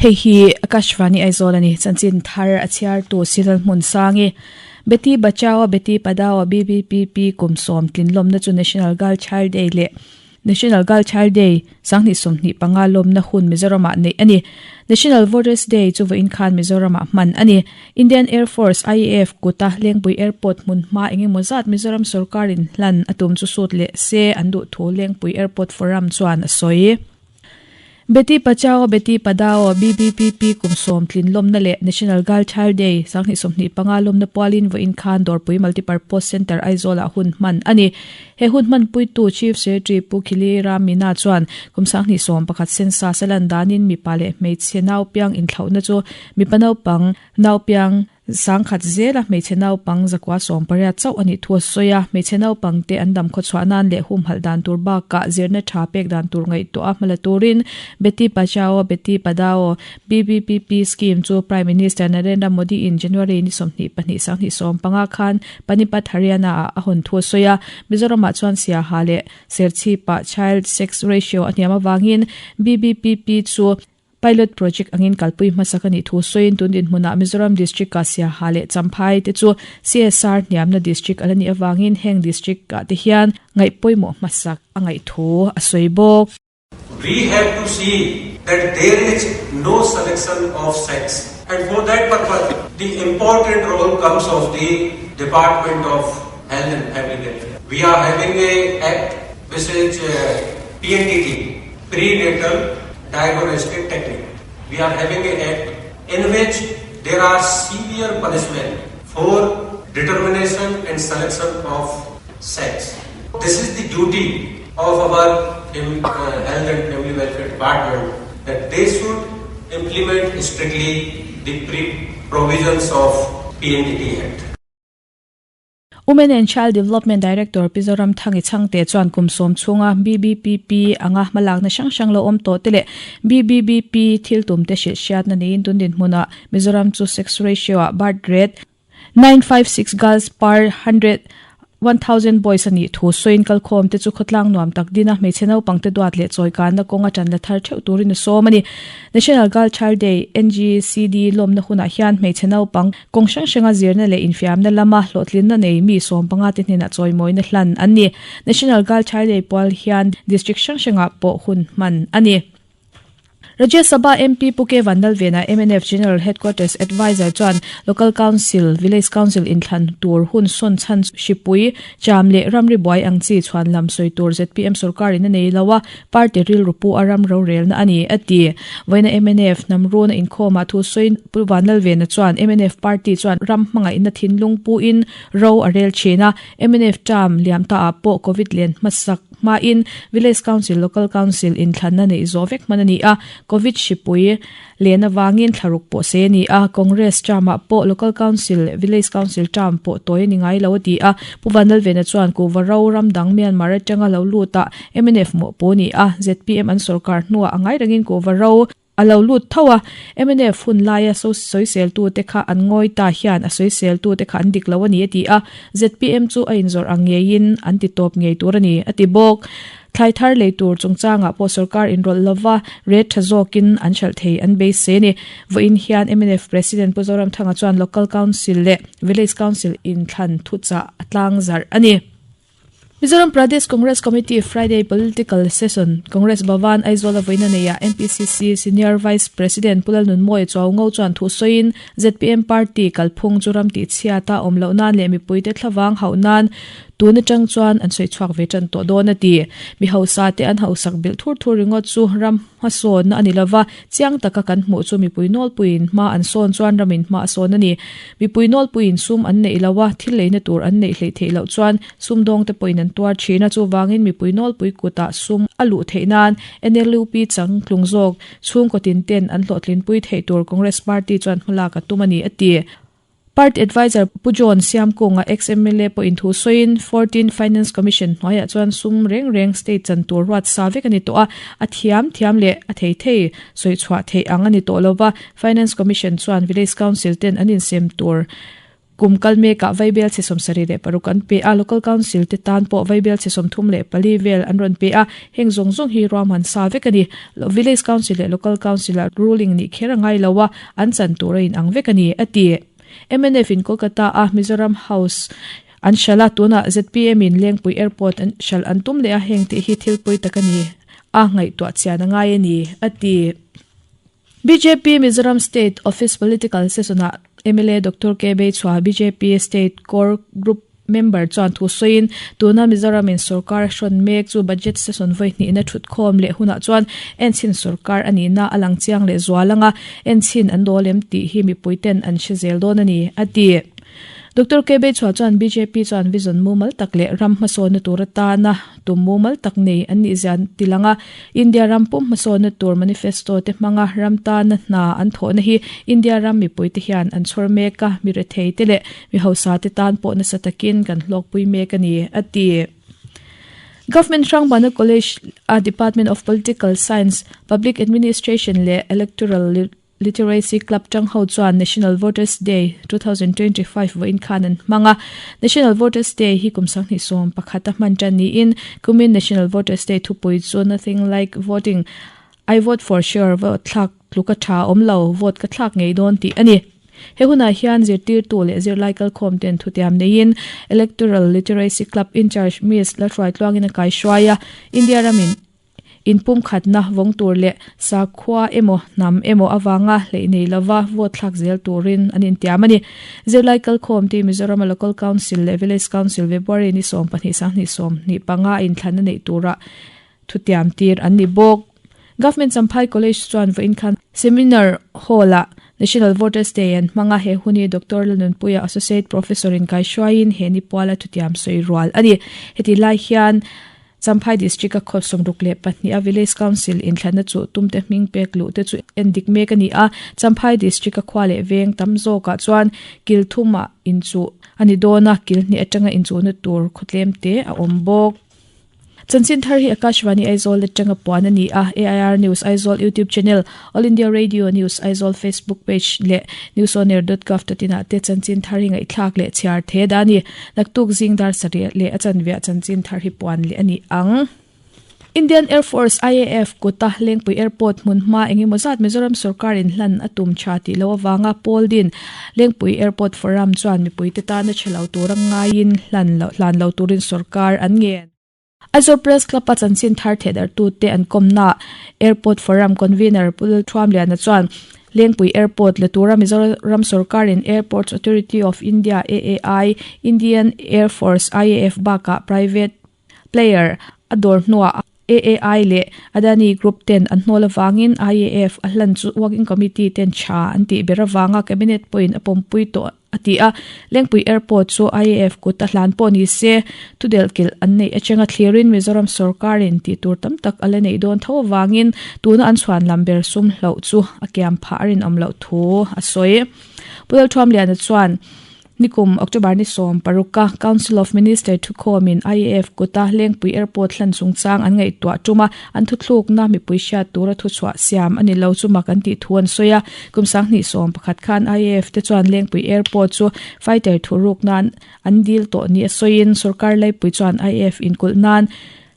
Hei hi Akashvani Aizawl a ni. Chanchin thar a chhiartu Siral Hmunsangi. Beti Bachao Beti Padhao BBPP kum sawm tlinlawmna chu National Girl Child Day leh National Girl Child Day sanghnih 25 lawmna hun Mizoramah neih a ni. National Voters Day chu vawiin khan Mizoramah hman a ni. Indian Air Force, IAF, kuta Lengpui Airport hmun hma eng emaw zat Mizoram sorkarin hlan a tum chu sut leh se an duh thu Lengpui Airport Forum chuan a sawi. Beti Bachao Beti Padhao, BBPP, kum sawm tlin lawmna leh National Girl Child Day 2025 lawmna pualin vawiin khan Dawrpui Multipurpose Centre Aizawlah hun hman a ni. He hun hmanpuitu Chief Secretary Pu Khili Ram Meena chuan kum 2011 census a lan danin mipa leh hmeichhe naupiang inthlauhna chu mipa naupang naupiang Sangkhat zela hmeichhe naupang zakua 18 chauh a nih thu a sawi a, hmeichhe naupangte an dam khawchhuah nan leh humhalh dan tur bakah zirna tha pek dan tur ngaihtuah a hmala turin Beti Bachao Beti Padhao, BBPP, scheme chu Prime Minister Narendra Modi in January ni 22 2015 khan Panipat, Haryana ah a hawn thu a sawi a, Mizoramah chuan Siaha leh Serchhipah child sex ratio a hniam avangin BBPP chu Pilot project angin kalpui hmasak a nih thu sawiin tun dinhmunah Mizoram District-a Siaha leh Champhai te chu CSR hniamna district a la nih avangin heng district-ah te hian ngaihpawimawh hmasak a ngaih thu a sawi bawk. We have to see that there is no selection of sex and for that purpose the important role comes of the Department of Health and Family Welfare. We are having a act which is PNDT, Prenatal Diagnostic Technique. We are having a act in which there are severe punishment for determination and selection of sex. This is the duty of our Health and Family Welfare Department that they should implement strictly the provisions of PNDT Act. Women and Child Development Director Pi Zoramthangi Chhangte chuan kum sawm chhunga BBPP anga hmalakna hrang hrang lo awm tawh te leh BBBP thil tum te hrilh hriatna niin tun dinhmunah Mizoram chu sex ratio ah birth rate 956 girls per 100 1000 boys a nih thu sawiin kalkhawm te chu khawtlang nuam tak dina hmeichhe naupang te duat leh chawikanna kawnga tan la thar theuh turin a sawm a ni. National Girl Child Day, NGCD, lawmna hunah hian hmeichhe naupang Kawng hrang hranga zirna leh infiamna lama hlawhtlinna nei mi 15 te hnenah chawimawina hlan an ni. National Girl Child Day pual hian District hrang hrangah pawh hun hman a ni. Rajya Sabha MP Pu K Vanlalvena, mnf General Headquarters Adviser chuan Local Council, Village Council inthlan tur hun sawn chhan hripui, cham leh ramri buai ang chi chhuan lam sawi tur zpm sorkarin a nei lo a, Party rilru pu a ram rorelna a ni, a ti. Vawiina mnf hnam runa inkhawmah thu sawiin Pu Vanlalvena chuan mnf party chuan ram hmangaihna thinlung puin ro a rel thin a, mnf term liam taah pawh Covid len hmasak hmain Village Council, Local Council inthlanna neih zawh vek hman a ni a, Covid hripui Len avangin thlaruk pawh se a ni a, Congress term-ah pawh Local Council leh Village Council term pawh tawi a ni ngai lo a ti a. Pu Vanlalvena chuan Kuhva ro ram dang Myanmar atanga lo lutah mnf mawhpu a ni a, zpm an sorkar hnuah a ngai rengin Kuhva ro a lo lut tho a, mnf hun laia sawiseltute kha an ngawi ta hian a sawiseltute kha an dik lo a ni a ti a, zpm chu a inzawrh ang ngeiin an ti tawp ngei tur a ni a ti bawk. Thlai thar lei tur chungchangah pawh sorkar inrawlh lova rate tha zawkin an hralh thei an beisei a ni. Vawiin hian mnf President Pu Zoramthanga chuan Local Council leh Village Council inthlan thuchah a tlangzarh a ni. Mizoram Pradesh Congress Committee Friday Political Session Congress Bhavan Aizawl a vawiin a neihah MPCC Senior Vice President Pu Lalnunmawia Chuaungo chuan thu sawiin zpm party kalphung chu ram tihchhiata awm loh nan leh mipuite thlavang hauh nan Tun atang chuan an sawi chhuak ve tan tawh dawn a ti. Mi hausa te an hausak bilh thur thur ringawt chu ram hmasawnna a ni lova, chiang taka kan hmuh chu mipui nawlpuiin hma an sawn chuan ramin hma a sawn a ni. Mipui nawlpuiin sum an neih lo a, thil leina tur an neih hleih theih loh chuan sumdawngte pawhin an tuar thin a, chuvangin mipui nawlpui kutah sum a luh theih nan NLUP changtlung zawk chhungkaw tin ten an hlawhtlinpui theih tur Congress Party chuan hmalak a tum a ni a ti. Party Adviser Pu John Siamkunga ex-MLA pawhin thu sawiin 14 Finance Commission hnuaiah chuan sum reng reng state chan tur ruat sa vek a ni tawh a, a thiam thiam leh a thei thei sawi chhuah theih ang a ni tawh lova, Finance Commission chuan Village Council ten an insem tur Kum kal mekah Vaibel chhe 76 an pe a, Local Council te tan pawh Vaibel chhe 34 vel an rawn pe a, heng zawng zawng hi ruahman sa vek a ni. Village Council leh Local Council ah ruling nih kher a ngai lo a, an chan tur a inang vek a ni, a ti. Mnf in Kolkata a Mizoram House an hralh a, tunah zpm in Lengpui Airport an hralh an tum leh a, heng tih hi thil pawi tak a ni a, ngaihtuah chian a ngai a ni, a ti. Bjp Mizoram State Office Political Session-ah mla Doctor K Beichhua, bjp State Core Group member chuan thu sawiin, tuna Mizoramin sorkar a hrawn mek chu budget session vawi hnihna thutkhawm leh hunah chuan enchhin sorkar a nihna a lang chiang leh zual ang a, enchhin an dawl em tih hi mipuiten an hre zel dawn a ni, a ti. Doctor K Beichhua chuan bjp chuan vision mumal tak leh ram hmasawnna tur atana tum mumal tak nei an nih zia ti lang a, India ram pum hmasawnna tur manifesto te hmanga ram tana hna an thawhna hi India ram mipuite hian an chhawr mek a, mi rethei te leh mi hausa te tan pawh nasa takin kan hlawkpui mek a ni, a ti. Government Hrangbana College a Department of Political Science, Public Administration leh Electoral Literacy Club tang ho chuan National Voters Day 2025 vawiin khan an hmang a. National Voters Day hi kum sanghnih sawm pakhat a hman tan niin kumin National Voters Day thupui chu Nothing Like Voting, I Vote For Sure, Vote thlak tluk a tha awm lo, vote ka thlak ngei dawn tih a ni. He hunah hian zirtirtu leh zirlai kalkhawm ten thutiam neiin Electoral Literacy Club in-charge Miss Lalhruaitluangin a kaihruai a, India ramin Inpumkhatna vawng tur leh sakhua emaw hnam emaw avanga hleih nei lova vote thlak zel turin an intiam a ni. Zirlai kalkhawm te Mizorama Local Council leh Village Council February ni 12 sanghnih 25 a inthlanna neih tura thutiam tir an ni bawk. Government Champhai College chuan vawiin khan Seminar Hall-ah National Voters Day an hmang a, he hun hi Doctor Lalnunpuia Associate Professor in kaihruaiin he ni puala thutiam sawi rual a ni. Heti lai hian Champhai District a khaw 62 a Village Council inthlanna chu tumte hming pek luh te chu en dik mek a ni a, Champhai District a khua leh veng tam zawkah chuan kil thumah inchuh a ni dawn a, kil hnih atanga inchuhna tur khawtlem te a awm bawk. Chanchin thar hi Akashvani Aizawl atanga puan a ni a, AIR News Aizawl YouTube channel, All India Radio News Aizawl Facebook page leh newsonair.gov.in ah te chanchin thar hi ngaihthlak leh chhiar the dah a ni. Naktuk zing dar sarih leh a chanveah chanchin thar hi puan leh a ni ang. Indian Air Force, IAF, kuta Lengpui Airport hmun hma eng emaw zat Mizoram sorkar in hlan a tum tha tih loh avanga pawl din Lengpui Airport Forum chuan mipuite tana chhe lo tura ngaiin hlan lo hlan lo turin sorkar an ngen. Aizawl Press Club a chanchin thar thehdarhtute an kawmnaah Airport Forum Convener Pu Lalthuamliana chuan Lengpui Airport la tura Mizoram sorkarin Airports Authority of India, AAI, Indian Air Force, IAF, bakah private player a dawr hnuah AAI leh Adani Group ten an hnawl avangin IAF a hlan chu Working Committee ten tha an tih ber avanga Cabinet pawhin a pawmpui tawh a ti a. Lengpui Airport chu IAF kut a hlan pawh ni se, thudelhkilh an neih atanga thlirin Mizoram sorkarin tih tur tam tak a la neih dawn tho avangin tuna an chhuan lam ber sum hloh chu a kiam phah a rinawm loh thu a sawi. Pu Lalthuamliana chuan, Nikum October ni 16 a Council of Minister thukhawmin IAF kuta Lengpui Airport hlan chungchang an ngaihtuah tum a, an thuthlukna mipui hriat tura thuchhuah siam a ni lo chu mak an tih thu an sawi a. Kum 2011 khan IAF te chuan Lengpui Airport chu fighter thuruk nan an dil tawh ni a sawiin sorkar laipui chuan IAF inkulh nan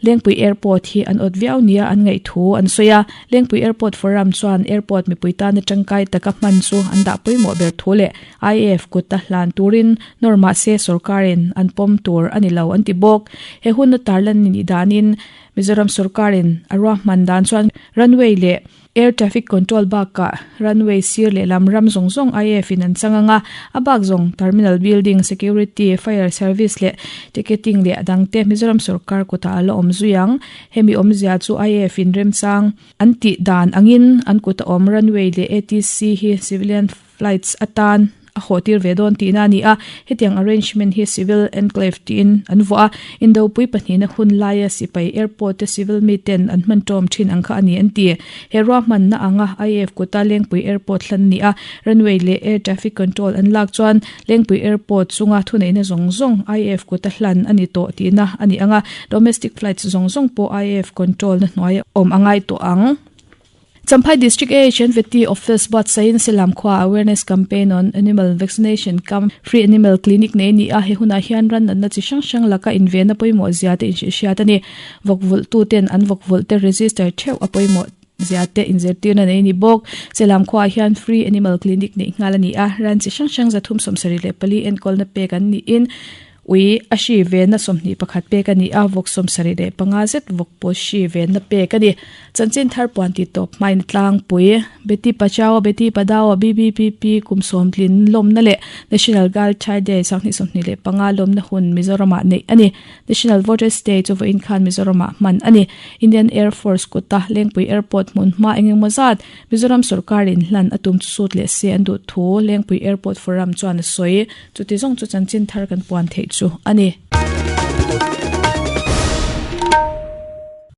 Lengpui Airport hi an awt viau nia an ngaih thu an sawi a. Lengpui Airport Forum chuan airport mipui tana tangkai taka hman chu an dah pawimawh ber thu leh IAF kuta hlan turin nawr mahse sorkarin an pawm tur a ni lo an ti bawk. He hun a tarlan ni danin Mizoram sorkarin a ruahman dan chuan runway leh Air traffic control bakah runway sir lehlam ram zawng zawng IAF in an chang ang a, a bak zawng terminal building, security, fire service leh ticketing leh a dangte Mizoram sorkar kutah a la awm zui ang. Hemi awmzia chu IAF in remchang an tih dan angin an kuta awm runway leh ATC hi civilian flights atan a haw tir ve dawn tihna a ni a, hetiang arrangement hi civil enclave tiin an vuah a, Indopui pahnihna hun laia sipai airport te civil miten an hman tawm thin ang kha a ni an ti. He ruahmanna anga IAF kuta Lengpui Airport hlan a ni a, runway leh air traffic control an lak chuan Lengpui Airport chunga thuneihna zawng zawng IAF kuta hlan a ni tawh tihna a ni ang a, domestic flights zawng zawng pawh IAF control na hnuaia awm a ngai tawh ang. Champhai District AHNVT Office buatsaihin Selam khua Awareness Campaign on Animal Vaccination Cum Free Animal Clinic nei a ni a, he hunah hian ran natna chi hrang hrang laka invenna pawimawh zia te inhrilhhriat a ni. Vawk vulh tu ten an vawk vulh te register theuh a pawimawh zia te inzirtirna nei a ni bawk. Selam khuaah hian Free Animal Clinic neih nghal a ni a, ran chi hrang hrang 374 enkawlna pek an niin Ui, a hri venna 21 pek a ni a, vawk 75 zet vawk pawl hri venna pek a ni. Chanchin thar puan tih tawp hmain a tlangpui. Beti Bachao, Beti Padhao, BBPP kum sawmtlin lawmna leh National Girl Child Day 2025 lawmna hun Mizoramah neih a ni. National Voters Day chu vawiin khan Mizoramah hman a ni. Indian Air Force kuta Lengpui Airport hmun hma eng engemaw zat Mizoram sorkarin hlan a tum chu sut leh se an duh thu Lengpui Airport Forum chuan a sawi. Chuti zawng chu chanchin thar kan puan theih chu a ni.